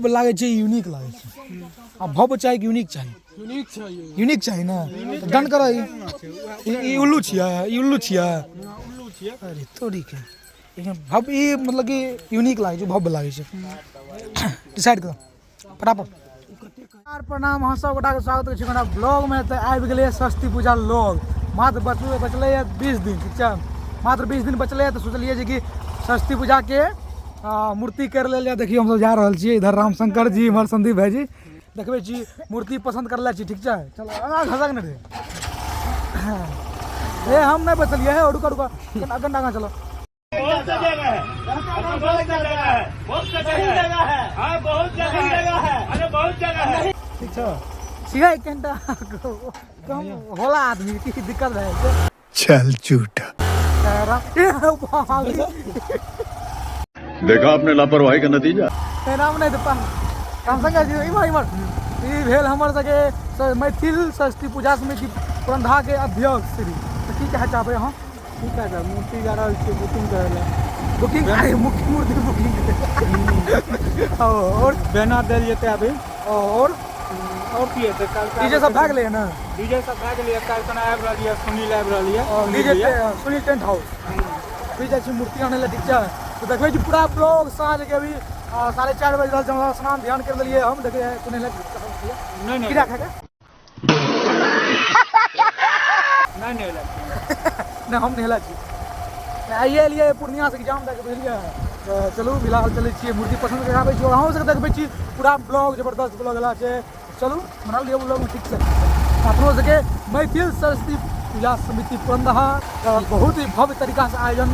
लागै छै यूनिक लागै छै आ भव्य चाही कि यूनिक चाही? यूनिक छै। यूनिक चाही ने, तऽ डन करऽ। ई ई उल्लू छियै, ई उल्लू छियै। उल्लू छियै। अरे तोरी के, लेकिन भव्य ई मतलब कि यूनिक लागै छै, भव्य लागै छै। डिसाइड कर फटाफट। प्रणाम, अहाँ सब गोटाके स्वागत करै छी हमरा ब्लॉगमे। तऽ आबि गेलै सरस्वती पूजा लोग, मात्र बचलैए 20 दिन, ठीक छै? मात्र 20 दिन बचलैए, तऽ सोचलियै जे कि सरस्वती पूजाके मूर्ति कर लेल जाय। देखियौ, हमसब जा रहल छियै। इधर रामशंकर जी, इम्हर संदीप भाईजी। देखबै छी, मूर्ति पसन्द करले छी, ठीक छै? चल, आगाँ घसक ने रे। ए, हम नहि बचलियै हे। रुका रुका, कनि आगाँ चलो। बहुत जगह है, बहुत जगह है, बहुत जगह है, हाँ बहुत जगह है, अरे बहुत जगह है। ठीक छै, छियै कनिटा कम होला आदमी की दिक्कत भए जाइ छै। चल झूठा। तऽ देखा आपने लापरवाही का नतीजा। राम नहि तऽ रामशंकर जी, इम्हर इम्हर। ई भेल हमर सबके मैथिल सरस्वती पूजा समिति पुरंधा के अध्यक्ष श्री। तऽ की कहै चाहबै अहाँ? की कहै, मूर्ति जा रहल छियै बुकिंग करै लए। बुकिंग, अरे मुख्य मूर्ति बुकिंग और बैनर देल जेतै अभी। और और की हेतै काल्हि? डीजे सब भए गेलै ने? डीजे सब भए गेलै। काल्हि खना आबि रहल यऽ सुनील, आबि रहल यऽ। DJ Sunil tent house. अभी जाइ छी मूर्ति आनै लए, ठीक छै? तऽ देखबै छी पूरा ब्लॉग। साँझके अभी 4:30 बजि रहल छै। हमरा स्नान ध्यान करि लेलियै हम। देखै तू नहेला? नहि नहि। कीड़ा खाके? नहि नहि। नहि, हम नहेला छी। आइए एलियै पूर्णियासँ एग्जाम दए कऽ, बुझलियै? तऽ चलू, फिलहाल चलै छियै, मूर्ति पसन्द कऽ आबै छी आओर अहूँ सबके देखबै छी पूरा ब्लॉग। जबरदस्त ब्लॉग एला छै। चलू, बना लिअ ब्लॉगमे, ठीक छै? अपनो सबके मैथिल सरस्वती पूजा समिति पुरंदहा बहुत ही भव्य तरीकासँ आयोजन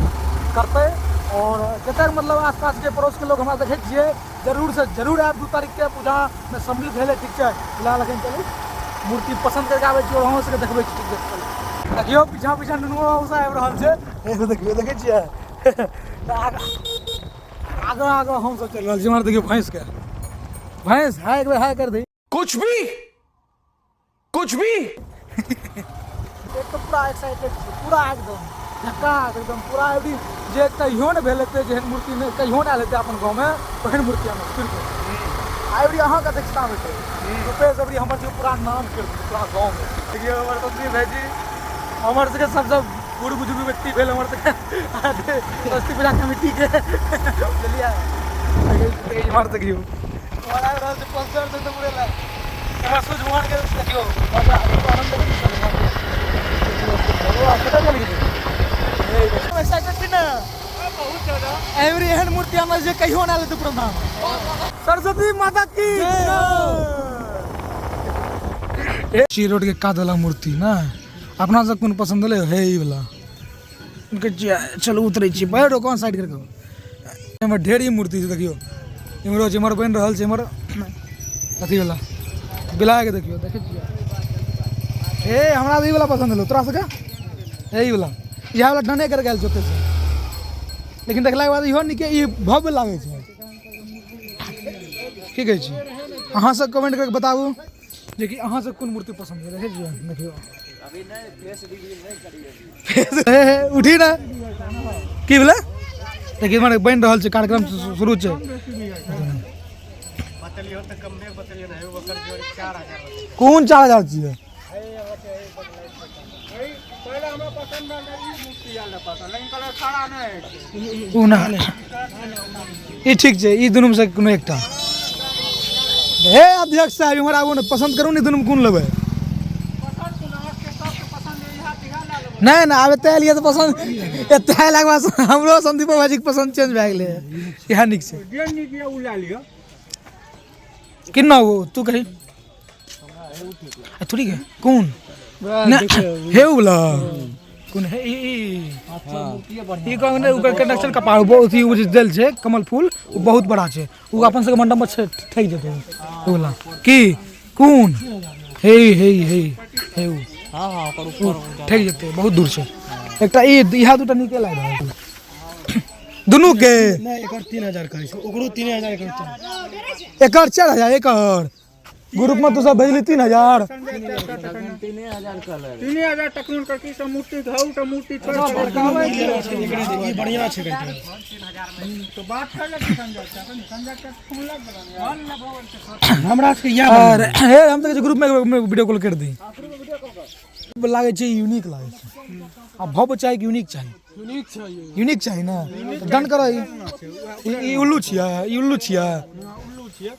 करतै आओर जतेक मतलब आसपासके पड़ोसके लोग हमरा देखै छियै, जरूरसँ जरूर आयब 2 तारीखके पूजामे सम्मिलित भेलै, ठीक छै? फिलहाल एखन चलू, मूर्ति पसन्द करिके आबै छी आओर अहूँ सबके देखबै छी, ठीक छै? चलू। देखियौ, पीछाँ पीछाँ नुनुओ बाबू सब आबि रहल छै। एगो देखियौ, देखै छियै? तऽ आगाँ आगाँ आगाँ हमसब चलि रहल छी। हमर देखियौ भैंसके, भैंस हाय, एक बेर हाय कर दही। कुछ भी, कुछ भी। एक तऽ पूरा एक्साइटेड छी, पूरा एकदम झक्कास, एकदम पूरा अभी जे कहियो ने भेल हेतै, जेहन मूर्ति नहि कहियो नहि आयल हेतै अपन गाँवमे, ओहन मूर्ति आनब बिल्कुल। अबरी अहाँके अध्यक्षता हेतै रुपेश। अबरी हमर सबके पूरा नाम कर देतै पूरा गाँवमे। देखियौ, हमर संदीप भाईजी, हमर सबके सबसँ बूढ़ बुजुर्ग व्यक्ति भेल हमर सबके सरस्वती पूजा कमिटीके, बुझलियै? इम्हर देखियौ, इम्हर आबि रहल छै पल्सर से तऽ उड़े लए। एम्हर सूर्य भगवान के देखियौ, मजा आनंद। कतऽ चलि गेलै? एक्साइटेड छी ने? बहुत ज्यादा। एवरी एहन मूर्ति आनल जे कहियो ना लेते पुरंदा। सरस्वती माता की जय। ची रोड के कात वाला मूर्ति ने अपना सब कोन पसंद भेलै हे? ई वाला उनके। चलू, उतरै छी। बैठ कोन साइड करके? एम्हर ढेरी मूर्ति छै। देखियौ, इम्हरो छै, इम्हर बनि रहल छै, इम्हर अथी वाला बिलाय के देखियौ। देखै छियै? हे, हमरा तऽ ई वाला पसंद भेलौ। तोरा सबके हे ई वाला, इएह वाला डने कर गेल छै ओतयसँ, लेकिन देखलाके बाद इहो नीके, ई भव्य लागै छै। की कहै छी अहाँ सब? कमेंट करके बताबू जे कि अहाँ सब कोन मूर्ति पसंद है। देखै छियै? देखियौ, हे हे, उठी ने, की भेलै? देखियौ, इम्हर बनि रहल छै, कार्यक्रम शुरू छै। कोन 4000 छियै? पहिले हमरा पसन्द रहल ई मूर्ति आयल रहै पसन्द, लेकिन कहलक खड़ा नहि होइ छै। ओ ना, ई ठीक छै। ई दुनूमे से कोनो एकटा। हे अध्यक्ष साहब, इम्हर आबू ने। पसन्द करू ने, दुनूमे कोन लेबै? पसन्द कोन अहाँके सबके पसन्द है, इएह तऽ इएह लए लेबै। नहि नहि, आब एतऽ एलियै तऽ पसन्द, एतऽ अयलाके बाद हमरो संदीपो भाईजीके पसन्द चेंज भए गेलै। इएह नीक छै। जे नीक यऽ ओ लए लिअ। किन्ना ओ तू कही आ थोड़ी के कोन नहि हे उ वाला कोन हे? ई ई ई कहू ने, ओकर कंडक्शन कपार बहुत ही ओ जे देल छै कमल फूल, ओ बहुत बड़ा छै। ओ अपन सबके मंडप मे छै, ठकि जेतै ओ वाला की कोन हे हे हे हे उ उ ठकि जेतै, बहुत दूर छै। एकटा ई, इएह दूटा नीके लागि रहल छै दुनू के। नहि, एकर 3000 कहै छै, ओकरो 3000, एकर चार। एकर 4000, एकर ग्रुप में तू सब भेजली 3000। 3000 टकून कर की सब मूर्ति घाउ त मूर्ति छोड़ ई बढ़िया छै कनिटा। तो बात कर ले संजय चाचा, संजय चाचा फोन लग गेल। हमरा सबके इएह अरे हे, हम तऽ कहै छियै ग्रुप में वीडियो कॉल कर दी। लागै छै यूनिक लागै छै। आ भव्य चाही कि यूनिक चाही? यूनिक छै। यूनिक चाही ने, तऽ डन करऽ। ई ई उल्लू छियै, ई उल्लू छियै।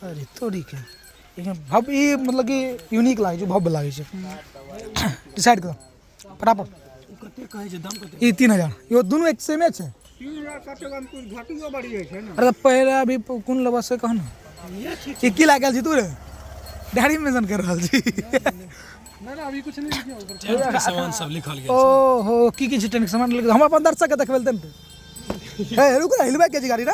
अरे तोरी के, लेकिन भव्य ई मतलब कि यूनिक लागै छै, भव्य लागै छै। डिसाइड कर फटाफट। कते कहै छै दाम कते? ई 3000। इहो दुनू एक सेमे छै। 3000 कते कम कुछ घटियो बढ़ी होइ छै ने। अरे तऽ पहिले अभी कोन लेबऽ से कह ने। ई की लागल छी तू रे? डायरी मेंशन कर रहल छी। टेंट के सामान सब लिखल गेल। ओहो, की की छै टेंट के सामान? हम अपन दर्शक के देखबै तन। हे रुक ना, हिलबै के छै गाड़ी ना।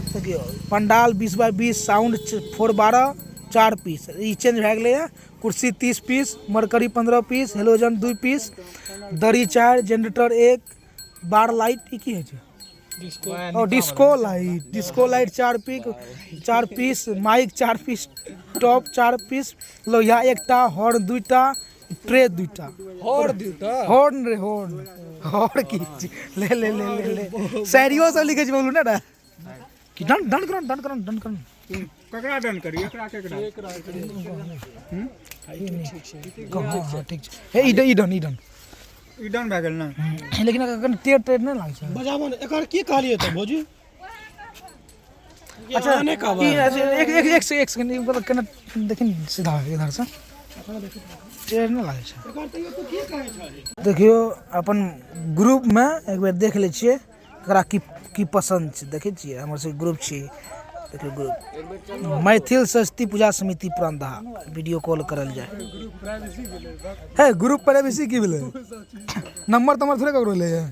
देखियौ, पंडाल 20 बाय 20, साउंड 4 12 4 पीस, ई चेंज भए गेलैए। कुर्सी 30 पीस, मरकरी 15 पीस, हेलोजन 2 पीस, दरी 4, जनरेटर 1, बार लाइट। ई की होइ छै? ओ डिस्को लाइट, डिस्को लाइट 4 पीस, 4 पीस माइक, 4 पीस टॉप, 4 पीस लोहिया 1टा, हॉर्न 2टा, ट्रे 2टा। हॉर्न 2टा? हॉर्न रे, हॉर्न, हॉर्न की छी? ले ले ले ले ले, शायरियो सब लिखै छै बोलू ने रे। कि डन डन करन, डन करन, डन करन। ककरा डन करी, एकरा केकरा? हाँ हाँ, ठीक छै। हे, ई डन, ई डन, ई डन। ई डन भए गेल ने? लेकिन एकर टेढ़ टेढ़ नहि लागै छै। बजाबो ने। एकर की कहलियै तऽ भौजी? अच्छा। अहाँ नहि कहबै। ई अच्छा, एक एक एक एक सेकंड, ई मतलब केना देखिन, सीधा इधर से टेढ़ नहि लागै छै। एकर तैयो तू की कहै छही? देखियौ, अपन ग्रुपमे एक बेर देख लै छियै ककरा की की पसन्द छै। देखै छियै, हमर सबके ग्रुप छी। देखियौ, ग्रुप मैथिल सरस्वती पूजा समिति पुरंदहा। वीडियो कॉल करल जाय हे। ग्रुप प्राइवेसी की भेलै? नंबर तम्बर थोड़े ककरो लै है।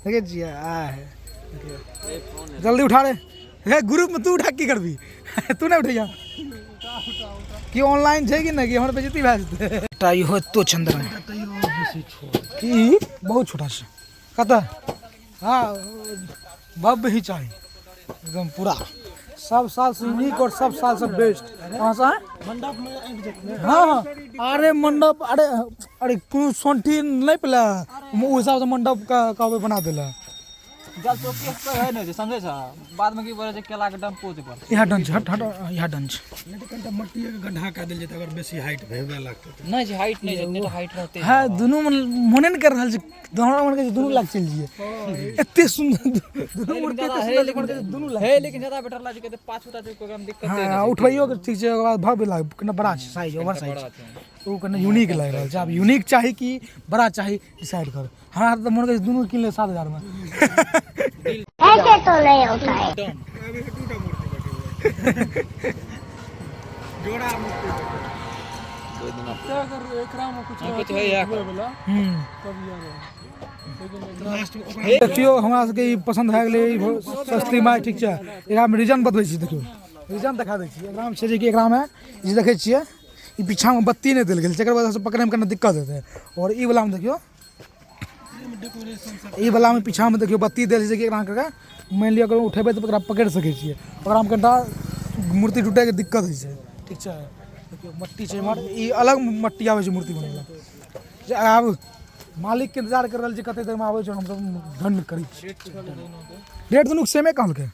देखै छियै, आ है, देखियौ। जल्दी उठा रे। हे, ग्रुप में तू उठा, की करबी? तू नहि उठैया कि ऑनलाइन छै कि नहि, कि हमर बेइज्जती भए जेतै। एकटा इहो एतो चंद्र की बहुत छोटा छै कतऽ। हाँ, भव्य ही चाही एकदम पूरा, सब साल से यूनिक और सब साल से बेस्ट। कहाँ से है? मंडप में आबि जेतै। हाँ हाँ, अरे मंडप, अरे अरे, कोनो सोंठी नहि पेला, ओ हिसाब से मंडप का कहबै बना देला। जल चौकी पर है ने, समझै छ? बाद में की बोले छै, केला के डम्पो छै पर। इएह डन छै। हट हट, इएह डन छै। नहि तऽ कनिटा मट्टिए के गड्ढा कए देल जेतै, अगर बेसी हाइट भेबे लगतै तऽ। नहि छै, हाइट नहि छै, एतने हाइट रहते। हाँ, दुनू मन मोने नहि कर रहल छै। हमरा मन कहै छै दुनू लाग चलि जइए। एते सुन्दर दुनू मूर्ति, एते सुन्दर, लेकिन दुनू लाग हे, लेकिन ज्यादा बेटर लागे छै, पाछू ताछू कोई दिक्कत हाँ, उठबैयो के ठीक छै। ओकर बाद भव्य लाग, कने बड़ा छै साइज, ओवर साइज, ओ कने यूनिक लागि रहल छै। आब यूनिक चाही कि बड़ा चाही, डिसाइड कर। हमरा तऽ मन कहै छै दुनू कीन ले 7000 मे। ऐसे तो नहीं होता है। अभी दूटा मूर्ति बचेबै, जोड़ा मूर्ति बचेबै। कुछ है या? देखियौ, हमरा सबके ई पसन्द भए गेलै, ई सस्ती माय। ठीक छै, एकरामे रीजन बतबै छी। देखियौ, रीजन देखा दै छी। एकरामे छै जे कि एकरामे ई जे देखै छियै, ई पीछामे बत्ती नहि देल गेल छै, एकर वजहसँ पकड़ैमे कने दिक्कत हेतै। आओर ई वलामे देखियौ, ई वलामे पीछामे देखियौ बत्ती देल छै, जे कि एकरा अहाँके मानि लिअ अगर उठेबै तऽ ओकरा पकड़ि सकै छियै। ओकरामे कनिटा मूर्ति टूटैके दिक्कत होइ छै। ठीक छै, देखियौ, मट्टी छै एम्हर, ई अलग मट्टी आबै छै मूर्ति बनबै लए। जे आब मालिकके इंतजार कर रहल छी, कते देरमे आबै छै, हमसब डन करै छी। रेट दुनू सेमे कहलकै।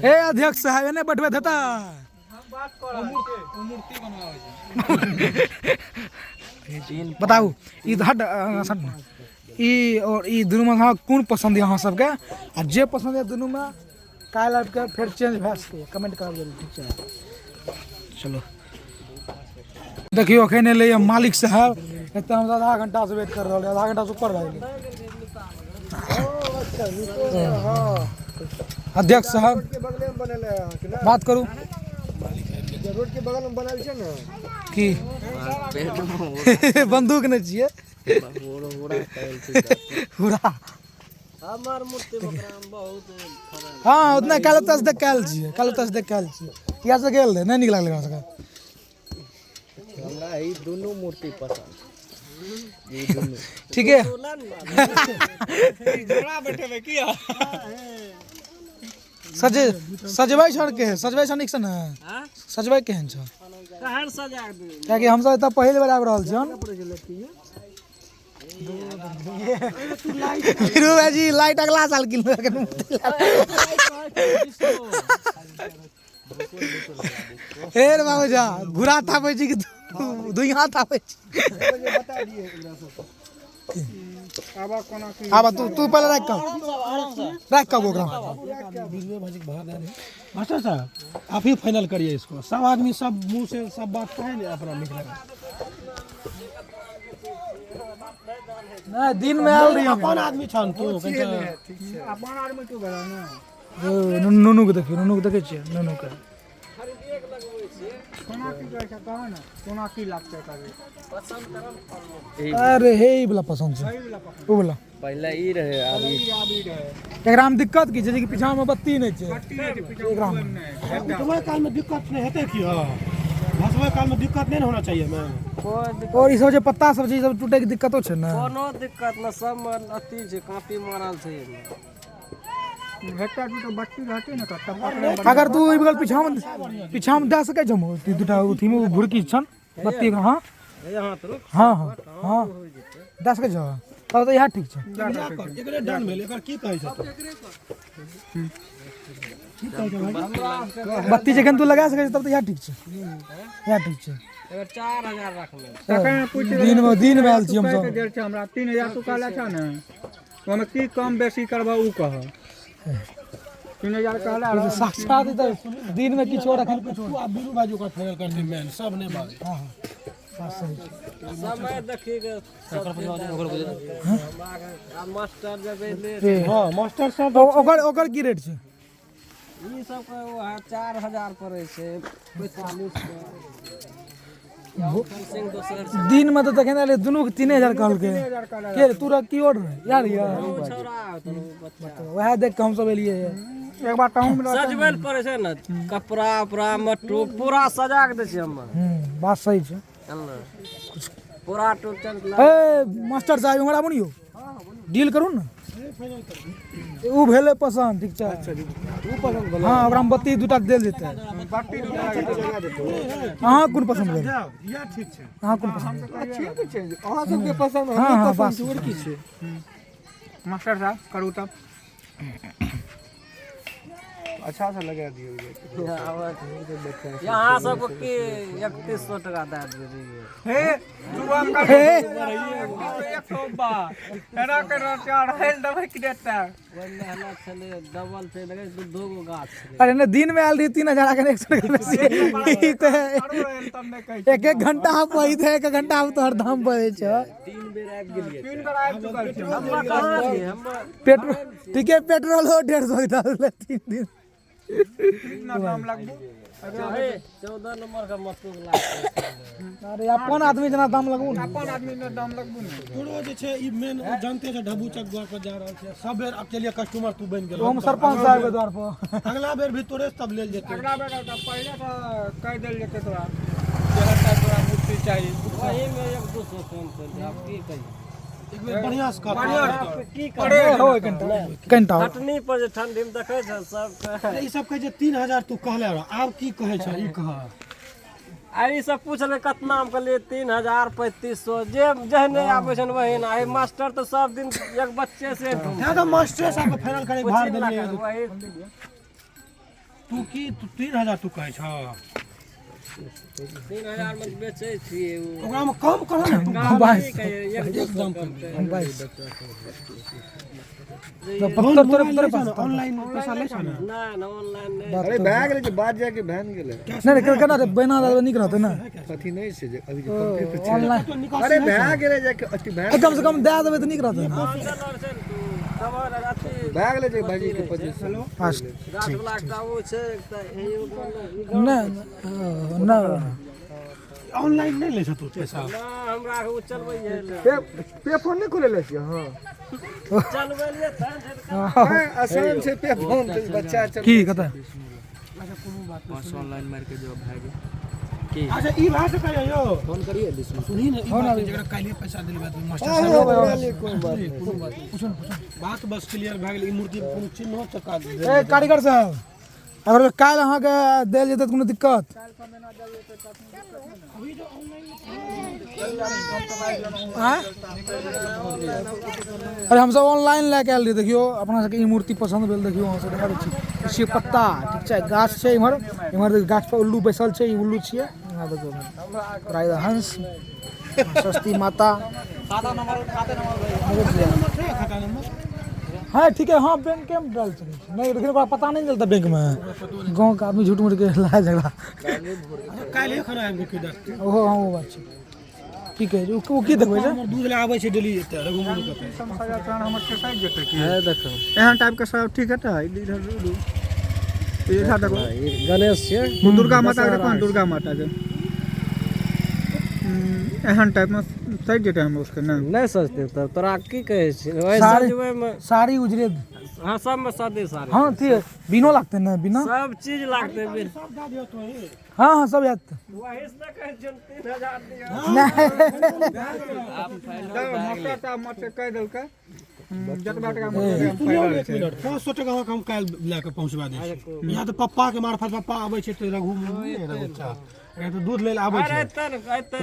हे अध्यक्ष साहब, एने बैठबै देता। बताउ, ई हट हट ने। ई और ई दुनूमे अहाँ कोन पसन्द यऽ अहाँ सबके? आ जे पसन्द यऽ दुनूमे, काल्हि आबि कऽ फेर चेंज भए सकैए, कमेंट करब जरूर। ठीक छै, चलो। देखियौ, एखन एलैए मालिक साहब। एतऽ हम आधा घंटा से वेट कर रहल छी, आधा घंटा से ऊपर भए गेलै। अध्यक्ष साहब, के बगले में बनल है अहाँके ने? बात करू। रोड के बगल में बनल छै ने? की बंदूक नहि छियै पूरा? हाँ, उतना काल्हि ओतऽ से देख के आयल छियै, काल्हि ओतऽ से देख के आयल छियै। इएह से गेल रहै, नहि नीक लागलै हमरा सबके। हमरा ई दुनू मूर्ति पसन्द। ठीक है। जोड़ा बैठेबै की? सजे सजबै छड़ के सजबै छड़ नीक से ने सजबै केहन छ? कहर सजा दे, कियाकि हमसब एतऽ पहिल बेर आबि रहल छियन। फिरू भाईजी लाइट अगला साल किनबै, एखन मूर्ति हे रे बाबू जा घुरा थापै छी कि दुई हाथ थापै छी? आब तू तू पहले राख कऽ, राख कऽ ओकरा। मास्टर साहब, आप ही फाइनल करिए इसको। सब आदमी सब मुंह से सब बात काहे नहीं अपना निकलेगा? नहि, दिन में आयल रही हम। अपन आदमी छन तू। अपन आदमी तू भेला ने। ओ, नुनू के देखियौ, नुनू के देखै छियै? नुनू के कोना की कहै छै, कहऽ ने, कोना की लागतै कभी? अरे हे, ई वाला पसन्द छै, ओ वाला। पहिले ई रहे, आब ई आबी रहे। एकरा में दिक्कत की छै? जे कि पीछा में बत्ती नहि छै एकरा में। उठबै काल में दिक्कत नहीं हेतै की? हाँ, भसबै काल में दिक्कत नहीं ने होना चाहिए मैं। और ई सब जे पत्ता सब छै, ई सब टूटे के दिक्कतो छै ने? कोनो दिक्कत न, सब मे अथी छै, कापी मारल छै एहिमे। एकटा दूटा बत्ती रहतै ने तऽ अगर तू ओहि बगल पीछा में, पीछा में दए सकै छौ दूटा अथी में घुड़की छन बत्ती? हाँ यहाँ तऽ रुक। हाँ हाँ हाँ, दए सकै छौ तब तऽ इएह ठीक छै। एकरे डन भेल। एकर की कहै छै तू? बत्ती जखन तू लगा सकै छ तब तऽ इएह ठीक छै, इएह ठीक छै। एकर 4000 रखने। तखन पूछि। दिन में, दिन में आयल छी हमसब। कहि गेल छै हमरा 3000 तू कहले छह ने, ओहिमे की कम बेसी करबह ओ कह। 3000 कहला रह। साक्षात तऽ दिन में किछु और, एखन किछु। तू आब बीरू भाजी ओकर फाइनल करतै, मेन सब नहीं बाजै। हाँ हाँ, बात सही छै। समय देखी के सब चीज आ मास्टर जब एलै। हाँ मास्टर साहब। ओकर ओकर की रेट छै? ई सब के वएह 4000 पड़ै छै, 45 के सिंह दोसर छै। दिन में तऽ तखन एलै, दुनू के 3000 कहलकै के रे, तू रह की और रहै यार यार। छौड़ा होतै ओ बच्चा। वएह देख के हमसब एलियै। एक बार तहूँ मे। सजबै लए पड़ै छै ने, कपड़ा उपड़ा मट्टू पूरा सजा के दै छियै हम। बात सही छै। पूरा टोटल। ए मास्टर साहब, इम्हर आबू ने यौ, डील करू ने। ओ भेलै पसन्द, ठीक छै? हाँ, ओकरा में बत्ती दूटा देल जेतै। अहाँ कोन पसन्द भेल? इएह ठीक छै। अहाँ कोन पसन्द भेल? ठीक छै, अहाँ सबके पसन्द। हाँ हाँ, बस। की छै मास्टर साहब, करू तब। अच्छा से लगा दियौ। यहाँ सबके की 3100 टका दए देबै? हे, सुबह में हे। 100 बा एना कर चढ़ाइल देबै कि देता? ओहि मेहनत छलै, डबल छै, लगै छै दू गो गाछ छलै। अरे ने, दिन में आयल रही 3000, एखन 100 रुपया बेसी। ई तऽ तब नहि कहै। एक एक घंटा पहित है, एक एक घंटा तोहर दाम बढ़ै छै। तीन बेर आबि गेलियै। तीन बेर आबि चुकल छी। हम्मे कहाँ रहियै हम्मे? पेट्रोल ठीके, पेट्रोल हो 150 के डाल 3 दिन। कितना दाम लगबू? 14 नंबर के मट्टू लागतै। अरे अपन आदमी जेना दाम लगबू ने। अपन आदमी ने दाम लगबू ने। तोरो जे छै ई मेन जानते छै, ढबू चक द्वार पर जा रहल छै सब बेर। अब चलिए, कस्टमर तू बनि गेल। हम सरपंच साहब के द्वार पर। अगला बेर भी तोरे से तब लेल जेतै। अगला बेर तऽ पहिले तऽ कहि देल जेतै तोरा जे तोरा मूर्ति चाही। वही में 1-2 सौ कम कर दे, आब की कहिए? एक बेर बढ़िया से कर। की करबै? हो कनिटा कनिटा हो। कटनी पर जे ठंडी में देखै छ सबके। ई सब कहै छै 3000 तू कहले रह, आब की कहै छ ई कह। आ ई सब पूछलै कतना, हम कहलियै 3000, 3500, जे जहने आबै छै वही ने। आई मास्टर तऽ सब दिन एक बच्चे से तें तऽ मास्टरे साहब के फाइनल करे भार पूछि देलियै। वही। तू की तू 3000 तू कहै छ? 3000 में बेचै छियै ओ। ओकरा में कम करह ने तू। 22। एकदम कम। 22 तऽ पत्थर तोरे तोरे पास? ऑनलाइन पैसा लै छ ने? नहि नहि, ऑनलाइन नहि। अरे भए गेलै जे बात जाके भए ने गेलै। नहि नहि, केना बैना दऽ देबै, नीक रहतै ने। अथी नहि छै जे अभी जे कंप्यूटर छै। ऑनलाइन। अरे भए गेलै जाके अथी भए कम से कम दए देबै तऽ नीक रहतै ने। चल छै ने तू खबर अथी। भए गेलै जे भाईजी के 2500। अच्छा। गाछ वाला एकटा ओ छै, एकटा एहियो नहि नहि। ऑनलाइन नहि लै छ तू पैसा? नहि, हमरा ओ चलबै पे पे फोन नहि खोले छियै अहाँ? चलबै लिए तहन छै तऽ। नहि, आसान छै पे फोन तऽ बच्चा चल की कतऽ? 500 ऑनलाइन मारि के जो भए गेल। की अच्छा ई भए सकैए यौ फोन करिए विष्णु सुनही ने ई बात जकरा काल्हिए पैसा दिलबा देबै मास्टर साहब कोई बात नहीं कोनो बात नहीं पूछू ने पूछू बात बस क्लियर भए गेल ई मूर्ति के कोनो चिन्हो चक्का ए कारीगर साहब अगर काल्हि अहाँके देल जेतै तऽ कोनो दिक्कत आँय? अरे हमसब ऑनलाइन लए कऽ आयल रहियै। देखियौ अपना सबके ई मूर्ति पसन्द भेल। देखियौ अहाँ सब देखा दै छी। ई छियै पत्ता, ठीक छै। गाछ छै इम्हर, इम्हर देखियौ गाछ पर उल्लू बैसल छै, ई उल्लू छियै। यहाँ देखियौ पूरा हंस, सरस्वती माता। हाँ ठीक है, हाँ बैंक में डाल सकै छी। नहीं लेकिन ओकरा पता नहीं चलता बैंक में, गाँव के आदमी झूठ मूठ के लाए झगड़ा। काल्हिए खाना आबि के दस। ओहो हाँ वो बात छै। की कहै छै ओ की देखबै छै? हमर दूध लए आबै छै डेली एतऽ रघुमुनि के। हमर के साइज जेतै की है देखो एहन टाइप के सब ठीक हेतै। इधर इधर देखो गणेश छियै, दुर्गा माता के देखो, दुर्गा माता के एहन टाइप में सज जेतै हम उसके ना नहीं सजते तब तोरा की कहै छी ओहि साड़ी सजबै में साड़ी उजरे। हाँ सब में सदे साड़ी। हाँ ठीक, बिनो लागतै ने बिना सब चीज लागतै बिन। हाँ हाँ सब याद। वही से कहै छियौ 3000 दिअ। नहीं मास्टर साहब मत से कहि देलकै जतबा टका एक मिनट 500 टका अहाँके हम काल्हि लए कऽ पहुँचबा दै छी। या तऽ पप्पा के मार्फत पप्पा आबै छै तऽ रघु रघु चा तऽ दूध लै लए आबै अरे छै एतऽ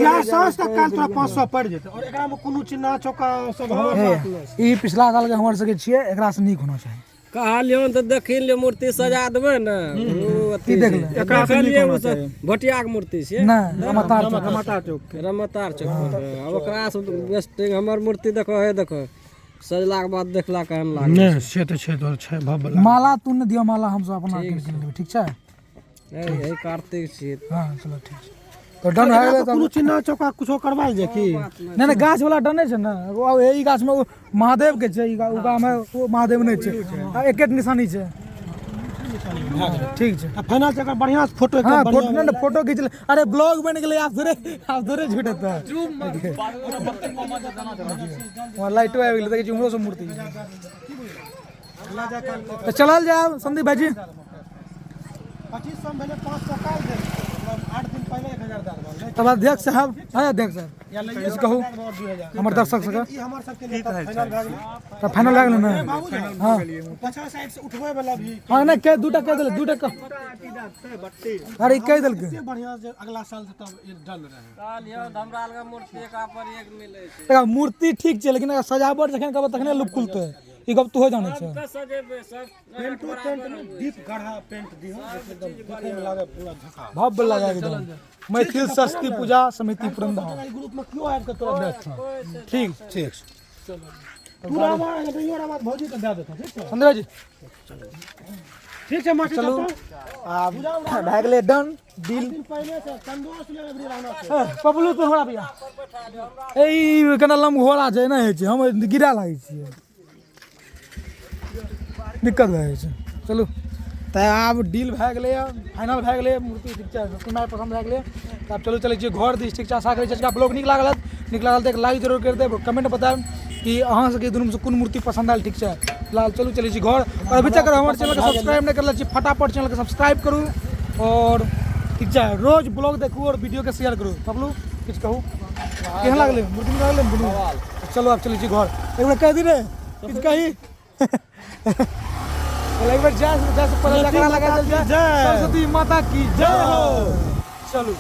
या साँझ तक काल्हि तोरा 500 पड़ि जेतै। और एकरामे कोनो चिन्ना चौका सब हमर बात नहि। ई पिछला साल के हमर सबके छियै, एकरा से नीक होना चाही। कहलियौ तऽ देखी लियौ मूर्ति सजा देबै ने ओ अथी की देखले? एकरा से नीक देखलियै होना ओ सब चाही। भोटियाके मूर्ति छियै। नहीं रमतार चौक। रमता चौक के रमतार चौक पर। आब ओकरा से बेस्ट हमर मूर्ति देखो, हे देखो सजलाके बाद देखला केहन लागै। नहि से तऽ छै तोहर छै भव्य। माला तू ने दियौ, माला हमसब अपना कीन कीन लेबै, ठीक छै। हे कार्तिक छियै। हाँ चलो ठीक छै, तो डन भए गेलै। कोनो चिन्ना चौका कुछो करवायल जाय की? नहीं नहीं गाछ वाला डने छै ने, ओ एहि गाछ में ओ महादेव के छै, ई गा में ओ महादेव नहीं छै, आ एके निशानी छै। ठीक छै फाइनल छै, बढ़िया से फोटो। हाँ फोटो नहीं फोटो खींच ले। अरे ब्लॉग बन गेलै, आप थोड़े झूठ हेतै। वहाँ लाइटो आबि गेलै, देखै छी उम्हरो सब मूर्ति। तऽ चलल जायब संदीप भाईजी। 2500 भेलै, 500 काल्हि देब, 8 दिन पहिले 1000 दए देबै। तब अध्यक्ष साहब, है अध्यक्ष साहब किछु कहू हमर दर्शक सबके। ई हमर सबके लिए तब फाइनल भए गेलै। तऽ फाइनल भए गेलै ने? हाँ 50 साइड से उठबै वाला भी। हाँ नहीं कह दूटा कह देलकै, दूटा कह। अरे ई कहि देलकै बढ़िया जे अगला साल से तब ई डन रहे। कहलियौ हमरा लग मूर्ति एक पर एक मिलै छै। देखा मूर्ति ठीक छै, लेकिन अगर सजावट जखन करबै तखने लुक खुलतै, ई गप तूहो जानै छै। सबके सजेबै सब पेंटो टेंट में डीप गाढ़ा पेंट दिहो, एकदम देखै में लागे पूरा झकास भव्य लगा एकदम। मैथिल सरस्वती पूजा समिति पुरंदा ग्रुप में क्यों आबि के तोरा देखतौ? ठीक ठीक तू रहबा नहियो रहबा तऽ भौजी के दए देतौ। ठीक छै संदीप जी ठीक छै मास्टर। चलू आब भए गेलै डन डील। पहिले से संतोष ले अबरी रहना छै। पबलू तू हमरा भैया ए ई केना लम घोड़ा छै, नहि होइ छै, हम गिरा लागै छियै, दिक्कत भए जाइ छै। चलू तऽ आब डील भए गेलै, फाइनल भए गेलै मूर्ति, ठीक छै। सरस्वती माय पसन्द भए गेलै, तऽ आब चलू चलै छियै घर दिस, ठीक छै। आशा करै छी आजुका ब्लॉग नीक लागल हैत। नीक लागल तऽ एक लाइक जरूर करि देब, कमेंट बतायब कि अहाँ सबके दुनूमे से कोन मूर्ति पसन्द आयल, ठीक छै। फिलहाल चलू चलै छी घर। और अभी तक अगर हमर चैनलके सब्सक्राइब नहि करले छी, फटाफट चैनलके सब्सक्राइब करू और ठीक छै रोज ब्लॉग देखू और वीडियोके शेयर करू। पबलू किछु कहू, केहन लागलै मूर्ति? नीक लागलै दुनू? चलू आब चलै छी घर। एक बेर कहि दी रे, किछु कही। चल एक बेर जय जय से पहले जयकारा लगा देल जाय, सरस्वती माता की जय हो। चलू।